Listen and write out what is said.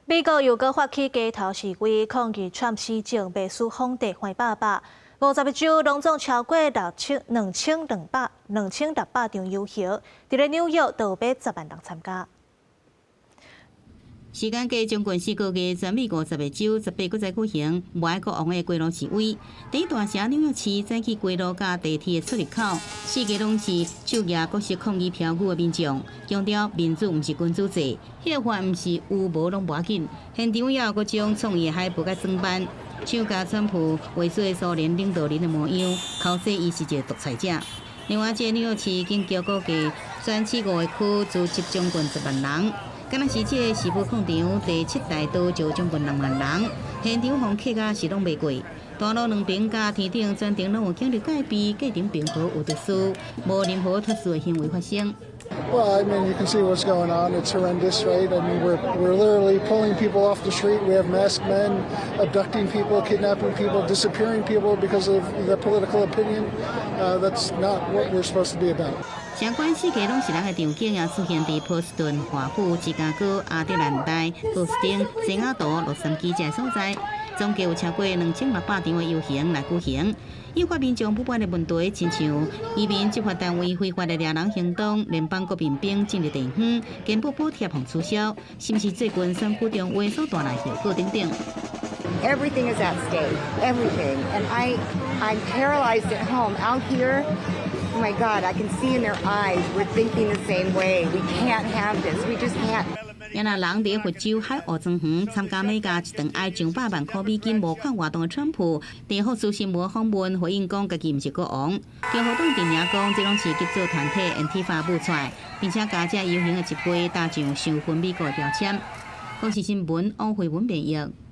美國又閣發起街頭示威，抗議川普施政袂輸皇帝橫百百。50個州攏總超過六千兩千兩百兩千六百場遊行，佇咧紐約都有欲10萬人參加。時間過將近4個月，全美50個州18個在舉行無愛國王的街頭示威。佇大城紐約市，早起街路佮地鐵的出入口，四界攏是手舉各式抗議標語的民眾，強調民主毋是君主制，憲法毋是有無攏無要緊。現場也有各種創意海報佮裝扮，像共川普畫出蘇聯領導人的模樣，口說伊是一個獨裁者。另外，這個紐約市警局估計，全市五個區聚集將近10萬人。敢若是這個時報廣場第七大道就將近6萬人，現場予客甲是攏袂過。大路兩邊佮天頂全程攏有警力戒備，過程平和有秩序，無任何特殊的行為發生。 Well, I mean, you can see what's going on. It's horrendous, right? I mean, we're literally pulling people off the street. We have masked men abducting people, kidnapping people, disappearing people because of their political opinion. That's not what we're supposed to be about. 相關四界攏是人的場景也出現佇波士頓、華府、芝加哥、亞特蘭大、波士頓、西雅圖、洛杉磯這所在，總計有超過2600場的遊行來舉行，引發民眾不滿的問題，親像移民執法單位非法的掠人行動、聯邦國民兵進入地方、健保補貼予取消，是毋是最近選舉中話所帶來後果等等。 Everything is at stake, everything, and I'm paralyzed at home. Out here, oh my God, I can see in their eyes we're thinking the same way. We can't have this. We just can't. 也若人佇佛州海湖莊園參加買加一頓愛上百萬箍美金募款活動的川普，佇福斯新聞訪問回應講，家己毋是國王。共和黨陣營講，這攏是極左團體安提法舞出來，並且共這遊行的集會打上仇恨美國的標籤。公視新聞王慧文編譯。